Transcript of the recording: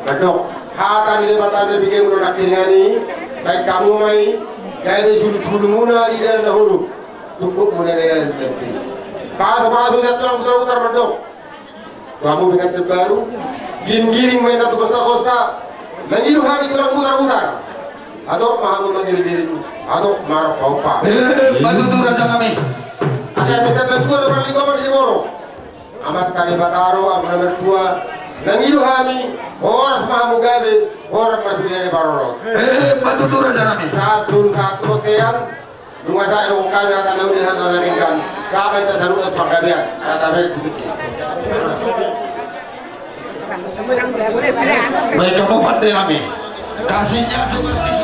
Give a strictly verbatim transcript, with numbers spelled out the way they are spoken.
Mandok hata ni Debata na bege muna nangkiningan i, baen hamu ma i gabe sulu-sulumuna di dalan na holom, tungkotmuna di dalan na holom. Pasu-pasu sian tulang Butar-butar mandok tu hamu Pekanbaru, giring-giring ma inna tu kosta-kosta, mangido hami tulang Butar-butar. Hatop ma hamu mangiring-iring, hatop ma marompa-ompa. Eh, patutu raja nami. Asa bisa bantuan orang lingkungan di Jemoro. Amanta Debata do, Amanta Martua, mangido hami, horas ma hamu gabe, horas ma sude na parorot. Eh, patutu raja nami. Sahat solu sahat tu bontean, nunga sae dohot hami hata na uli hata na denggan, sahat ma hita saluhut tu panggabean, ala tabereng tu tingki. Baik, hamu pande nami. Kasihnya seperti